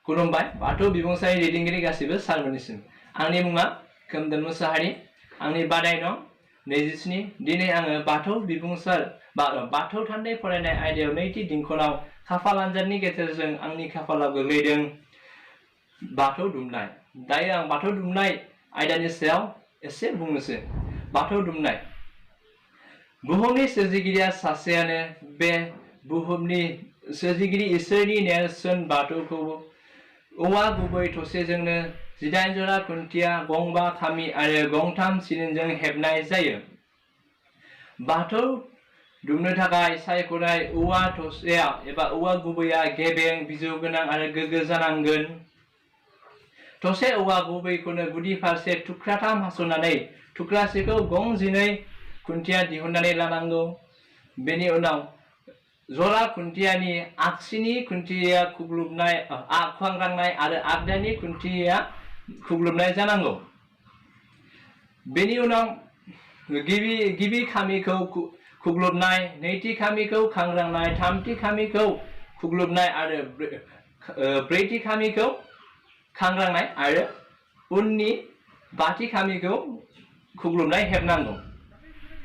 खुलुमबाय बाथौ बिबुंसारि दैदेनगिरि गासिबो सारमोननिसिम आंनि मुङा खोमदोन मुसाहारि आंनि बादाय नं 27 दिनै आङो बाथौ बिबुंसार बाथौ थान्दै फरायनाय आयदायाव नैथि दिंखनाव खाफाल आनजादनि गेजेरजों आंनि खाफालाव गोग्लैदों बाथौ दुमनाय। दायो आं बाथौ दुमनाय आयदानि सायाव एसे बुंनोसै। बाथौ दुमनाय बुहुमनि सोरजिगिरिया सासेयानो बे बुहुमनि सोरजिगिरि इसोरनि नेरसोन बाथौखौ औवा गुबै थसेजोंनो 18 जरा खुन्थिया गंबा खामि आरो गंथाम सिलिंजों हेबनाय जायो। बाथौ दुमनो थाखाय सायख'नाय औवा थसेया एबा औवा गुबैया गेबें बिजौ गोनां आरो गोग्गो जानांगोन। थसे औवा गुबैखौनो गुदि फारसे थुख्राथाम हास'नानै थुख्रासेखौ गं 12 खुन्थिया दिहुननानै लानांगौ। बेनि उनाव जरा खुन्थियानि आगसिनि खुन्थिया खुग्लुबनाय खांग्रांनाय आरो आगदानि खुन्थिया खुग्लुबनाय जानांगौ। बेनि उनाव गिबि खामिखौ खुग्लुबनाय, नैथि खामिखौ खांग्रांनाय, थामथि खामिखौ खुग्लुबनाय आरो ब्रैथि खामिखौ खांग्रांनाय आरो उननि बाथि खामिखौ खुग्लुबनाय हेबनांगौ।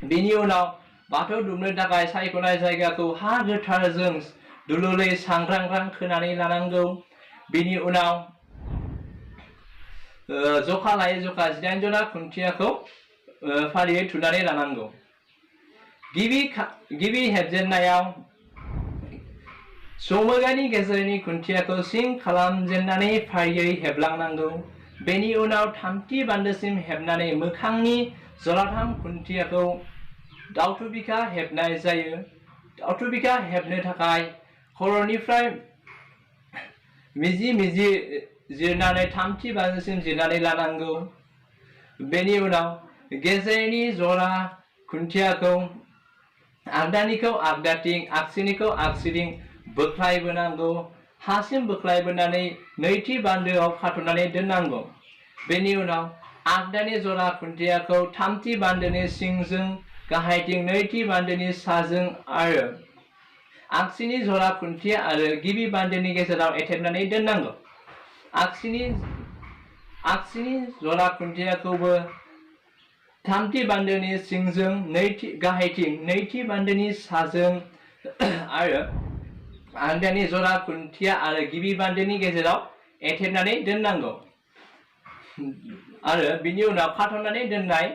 बेनि उनाव बाथौ दुमनो थाखाय सायख'नाय जायगाखौ हा गोथारजों दुलुरै सांग्रां खोनानै लानांगौ। बेनि उनाव जखा लायै जखा 18 जरा खुन्थियाखौ फारियै थुनानै लानांगौ। गिबि हेबजेननायाव चौमोगानि गेजेरनि खुन्थियाखौ सिं खालामजेननानै फारियै हेबलांनांगौ। बेनि उनाव थामथि बान्दोसिम हेबनानै मोखांनि जराथाम खुन्थियाखौ दावथु बिखा हेबनाय जायो। दावथु बिखा हेबनो थाखाय खर'निफ्राय मिजि जिरनानै थामथि बान्दोसिम जिरनानै लानांगौ। बेनि उनाव गेजेरनि जरा खुन्थियाखौ आगदानिखौ आगदाथिं आगसिनिखौ आगसिथिं बोख्लायबोनांगौ। हासिम बोख्लायबोनानै नैथि बान्दोआव खाथ'नानै दोननांगौ। बेनि उनाव आगदानि जरा खुन्थियाखौ थामथि बान्दोनि सिंजों गाहायथिं नैथि बान्दोनि साजों आरो आगसिनि जरा खुन्थिया आरो गिबि बान्दोनि गेजेराव एथेबनानै दोननांगौ। आगसिनि जरा खुन्थियाखौबो थामथि बान्दोनि सिंजों गाहायथिं नैथि बान्दोनि साजों आरो आगदानि जरा खुन्थिया आरो गिबि बान्दोनि गेजेराव एथेबनानै दोननांगौ आरो बिनि उनाव खाथ'नानै दोननाय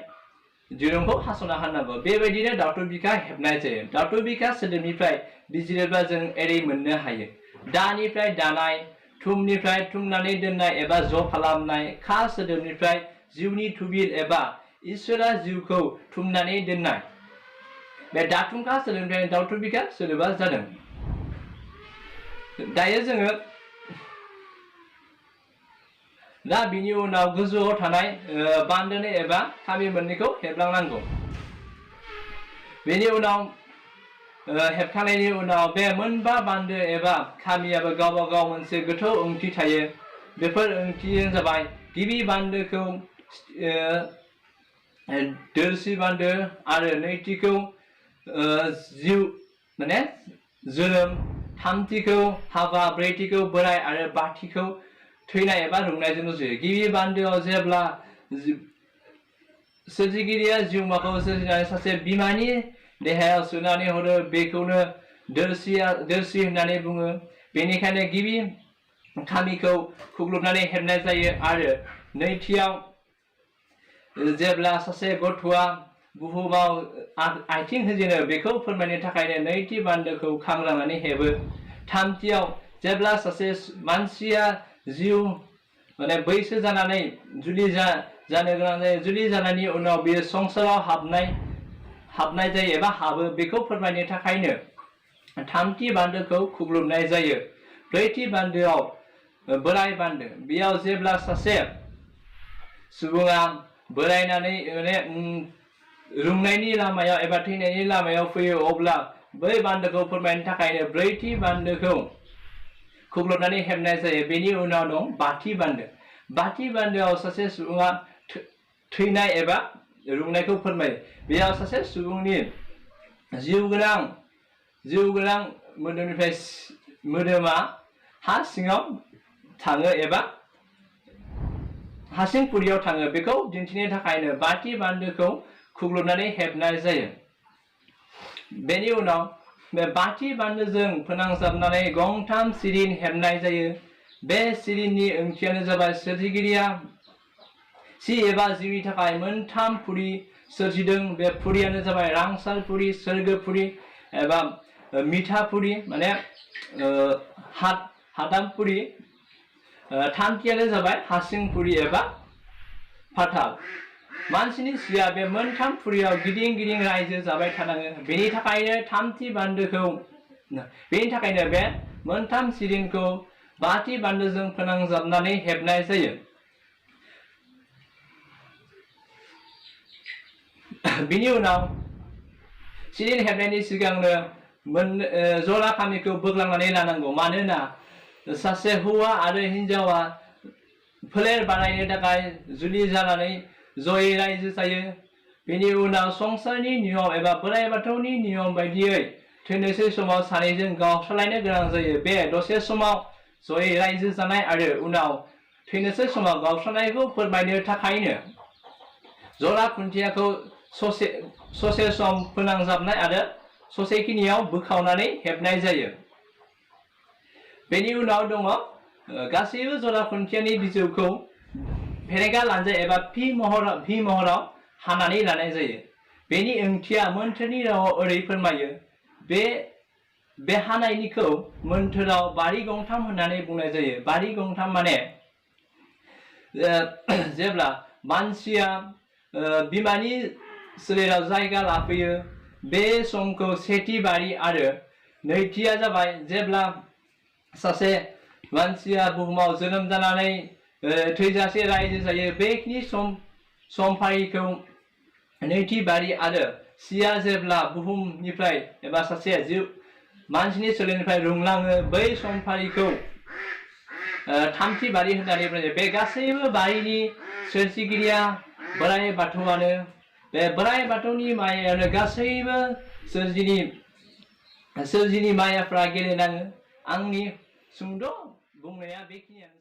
दिरुंखौ हास'ना होनांगौ। बेबायदिनो दावथु बिखा हेबनाय जायो। दावथु बिखा सोदोबनिफ्राय बिजिरोब्ला जों एरै मोननो हायो। दानिफ्राय दानाय, थुमनिफ्राय थुमनानै दोननाय एबा ज' खालामनाय, खा सोदोबनिफ्राय जिउनि थुबिल एबा इसोरा जिउखौ थुमनानै दोननाय। बे दाथुमखा सोदोबनिफ्राय दावथु बिखा सोदोबा जादों। दायो जोङो बिनि उनाव गोजौआव थानाय बान्दोनै एबा खामि मोननैखौ हेबलांनांगौ। बेनि उनाव हेबखांनायनि उनाव बे मोनबा बान्दो एबा खामियाबो गावबा गाव मोनसे गोथौ ओंथि थायो। बेफोर ओंथियानो जाबाय गिबि बान्दोखौ दोरसि बान्दो आरो नैथिखौ जोनोम, थामथिखौ हाबा, ब्रैथिखौ बोराय आरो बाथिखौ थैनाय एबा रुंनायजों रुजुयो। गिबि बान्दोआव जेब्ला सोरजिगिरिया जिउमाखौ सोरजिनानै सासे बिमानि देहायाव सोनानै हरो बेखौनो दोरसि होननानै बुङो। बेनिखायनो गिबि खामिखौ खुग्लुबनानै हेबनाय जायो आरो नैथियाव जेब्ला सासे गथ'आ बुहुमाव आथिं होजेनो बेखौ फोरमायनो थाखायनो नैथि बान्दोखौ खांग्रांनानै हेबो। थामथियाव जेब्ला सासे मानसिया बैसो जानानै जुलि जानो गोनां जायो, जुलि जानायनि उनाव बेयो संसाराव हाबनाय जायो एबा हाबो बेखौ फोरमायनो थाखायनो थामथि बान्दोखौ खुग्लुबनाय जायो। ब्रैथि बान्दोआव बोराय बान्दो, बेयाव जेब्ला सासे सुबुङा बोरायनानै रुंनायनि लामायाव एबा थैनायनि लामायाव फैयो अब्ला बै बान्दोखौ फोरमायनो थाखायनो ब्रैथि बान्दोखौ खुग्लुबनानै हेबनाय जायो। बेनि उनाव दं बाथि बान्दो। बाथि बान्दोआव सासे सुबुङा थैनाय एबा रुंनायखौ फोरमायो। बेयाव सासे सुबुंनि जिउ गोनां मोदोमनिफ्राय मोदोमा हा सिङाव थाङो एबा हासिंपुरियाव थाङो बेखौ दिन्थिनो थाखायनो बाथि बान्दोखौ खुग्लुबनानै हेबनाय जायो। बेनि उनाव बे बाथि बान्दोजों फोनांजाबनानै गंथाम सिरिन हेबनाय जायो। बे सिरिननि ओंथियानो जाबाय सोरजिगिरिया सि एबा जिउनि थाखाय मोनथाम पुरि सोरजिदों। बे पुरियानो जाबाय रांसारपुरि, सोरगोपुरि एबा मिठापुरि माने हादामपुरि। थामथियानो जाबाय हासिंपुरि एबा फाथाल। मानसिनि सिया बे मोनथाम पुरियाव गिदिं गिदिं रायजो जाबाय थानाङो। बेनि थाखायनो बे मोनथाम सिरिनखौ बाथि बान्दोजों फोनांजाबनानै हेबनाय जायो। बिनि उनाव सिरिन हेबनायनि सिगांनो जरा खामिखौ बोग्लांनानै लानांगौ। मानोना सासे हौवा आरो हिन्जावा फोलेर बानायनो थाखाय जुलि जानानै जयै रायजो जायो। बेनि उनाव संसारनि नियम एबा बोराइ बाथौनि नियम बायदियै थैनोसै समाव सानैजों गावस्रालायनो गोनां जायो। बे दसे समाव जयै रायजो जानाय आरो उनाव थैनोसै समाव गावस्रानायखौ फोरमायनो थाखायनो जरा खुन्थियाखौ ससे सम फोनांजाबनाय आरो ससेखिनियाव बोखावनानै हेबनाय जायो। बेनि उनाव दङ गासैबो जरा खुन्थियानि बिजौखौ फेरेंगा लानजाय एबा भि महराव हानानै लानाय जायो। बेनि ओंथिया मोन्थोरनि रावाव ओरै फोरमायो। बे हानायनिखौ मोन्थोराव बारि गंथाम होननानै बुंनाय जायो। बारि गंथाम माने जेब्ला मानसिया बिमानि सोलेराव जायगा लाफैयो बे समखौ सेथि बारि आरो नैथिया जाबाय जेब्ला सासे मानसिया बुहुमाव जोनोम जानानै थैजासे रायजो जायो बेखिनि समफारिखौ नैथि बारि आरो सिया जेब्ला बुहुमनिफ्राय एबा सासे मानसिनि सोलेरनिफ्राय रुंलाङो बै समफारिखौ थामथि बारि होननानै बुङो। बे गासैबो बारिनि सोरजिगिरिया बोराइ बाथौआनो। बे बोराइ बाथौनि मायानो गासैबो सोरजिनि मायाफ्रा गेलेनाङो। आंनि सुंद' बुंनाया बेखिनियानो।